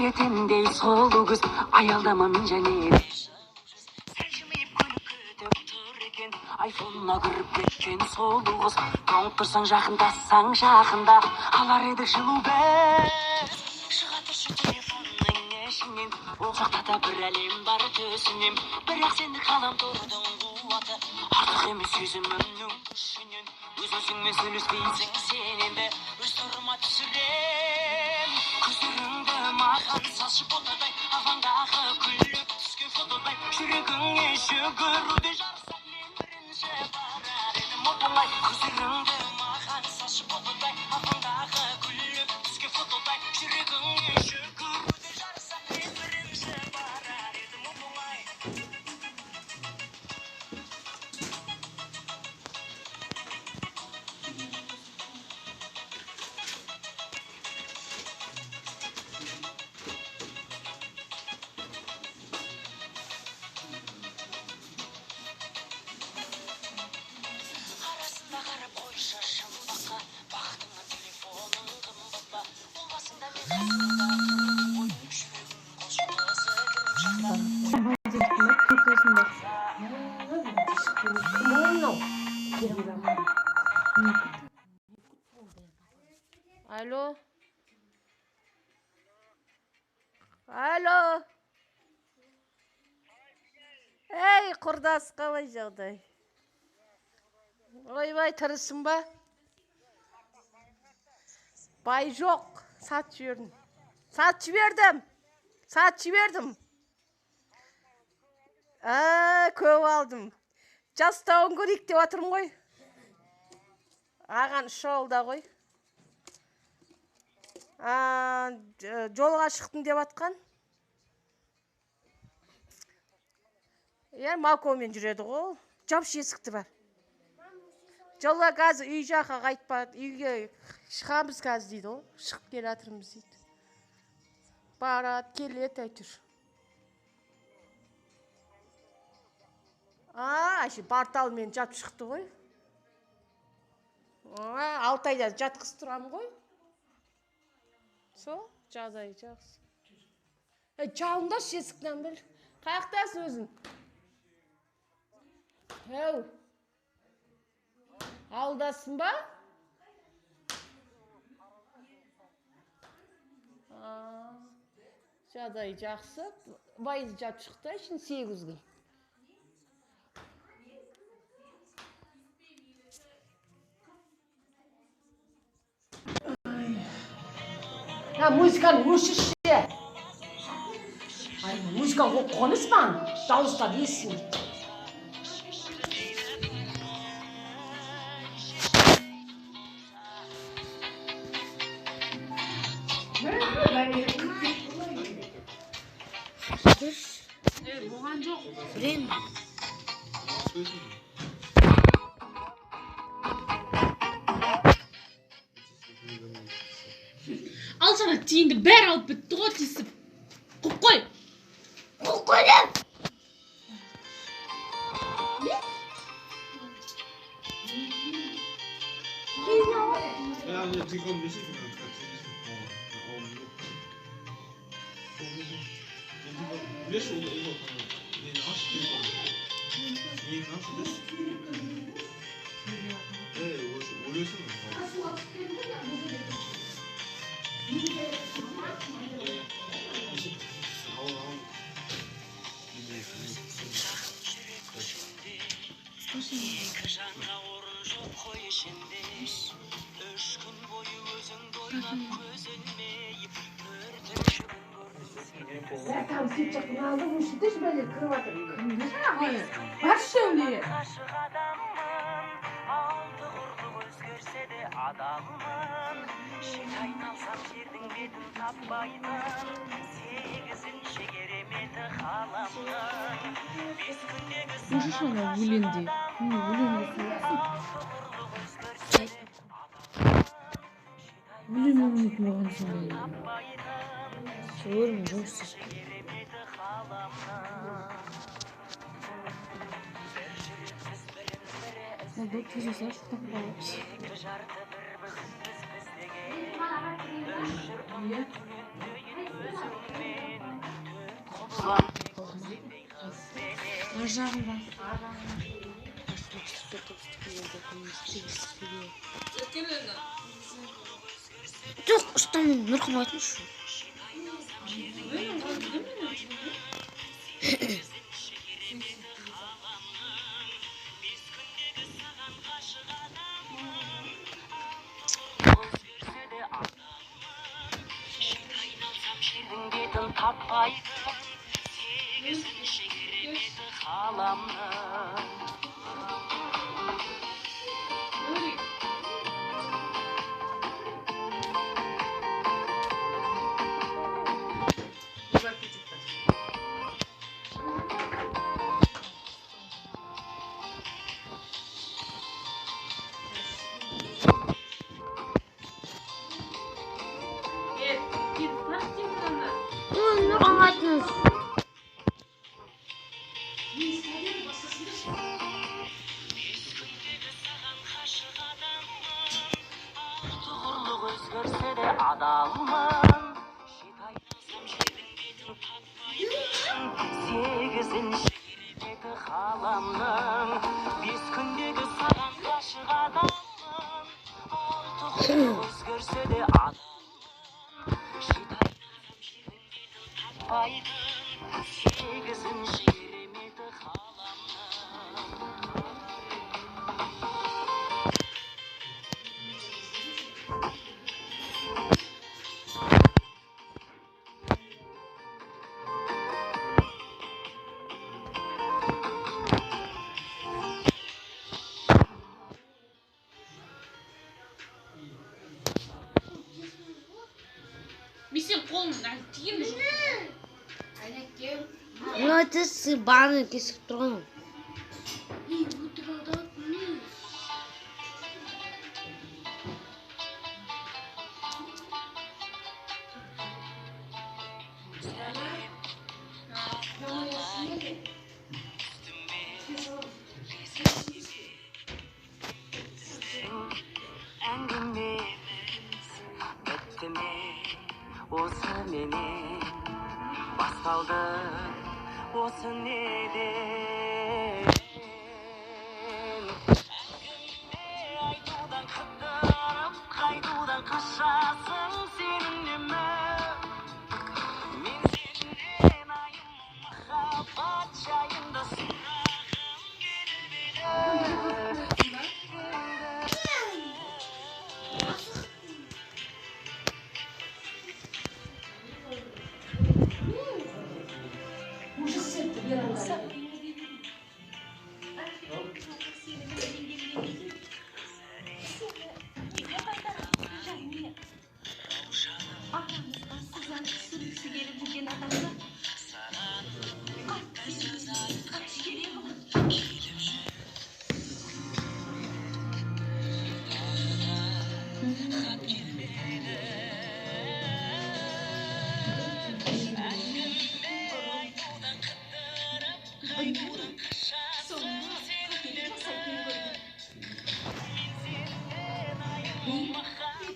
Етіндей сұлу көз, аялдама мен және де сәл жымиып күліп күтіп тұр екен. Айфонына кіріп кеткен сұлу қыз, тоңып тұрсаң жақындасаң жақында, алар едік жылу біз. Шыға тұршы телефонның ішінен, ол жақта да бір әлем бар түсінем. Бірақ сендік ғаламтордың қуаты артық емес сезімімнің күшінен. Өз өзіңмен сөйлеспейсің сен енді, өз торыма түсірем. Көздеріңді маған салшы фотодай, авандағы күліп түскен фотодай. Жүрегіңе жүгіруде жарысақ, мен бірінші барар едім оп-оңай. Көздеріңді маған салшы фотодай, авандағы күліп түскен фотодай. Жүрегіңе жүгіруде жарысақ, мен бірінші барар едім оп-оңай. Арасында қарап қойшы шымбаққа, бақытыңа телефоның қымбат па? Ол басында мен қасыңда тұрдым ғой, жүрегім құлшынысы кім жақта? Алло. Алло. Ей, құрдас, қалай жағдай? Ойбай, тірісің ба? Бай жоқ, сатып жібердім. Сатып жібердім. Сатып жібердім. А, көп алдым. Жастауын көрейік деп жатырмын ғой. Аған үш ауылда ғой. А, жолға шықтым деп атқан. Иә, Малкомен жүреді ғой. Жапшы есікті бар. Жолға қазір үй жаққа қайтпа, үйге шығамыз қазір дейді ғой. Шығып келе жатырмыз дейді. Барады, келеді әйтеуір. А, әше порталмен жатып шықты ғой. А, 6 айда жатқызып тұрамын ғой. Сол, жағдайы жақсы. Ей, жалындашы есіктен бір. Қаяқтасың өзің? Әу. Ауылдасың ба? А, жағдайы жақсы. Байыз жатып шықты, әшейін 8 күн. Ya музыканы өшірші. Ай, музыканы қойып қойған емес маған. Дауыстар естілмейді. Болған жоқ. Білемін. Ал сана тиынды бәрі алып бітті ғой тиісіп. Қуып қой. Қуып қойдым. Екі жанға орын жоқ қой ішінде. 3 күн бойы өзіңді ойлап көз ілмей, төртінші күн көрдім. Там свет жақтың алды өшірдіші, бәле кіріп жатыр үйге. Баршы әулие. Ғашық адаммын, алты құрлық өзгерсе де адалмын. Шет айналсам жердің бетін таппайтын, сегізінші кереметі ғаламның. 5 күндегі Өшірші ана өлеңде. Міне өлеңде сөйлесін. Өлең ойнайтын болған соң. Көрмін жұмыс істеп. Молдо тез жасашы, ұйықтап қаламыз. жағында. Жоқ, ұстамын, Нұрхан айтыңызшы. Бетін таппайтын сегізінші кереметі ғаламның. Ой, Нұрхан айтыңыз. Тұғырлық өзгерсе де адалмын. Жеті айналсам жердің бетін таппайтын сегізінші кереметі ғаламның. Бес күндегі саған ғашық адаммын. Алты құрлық өзгерсе де адалмын. Жеті айналсам жердің бетін таппайтын сегізінші кереметі ғаламның. Мен сен қолың әлі тиген жоқ. Мына тіс бағаны кесіп тұрған. Әңгімеміз бітті ме осыменен, басталды осы неден?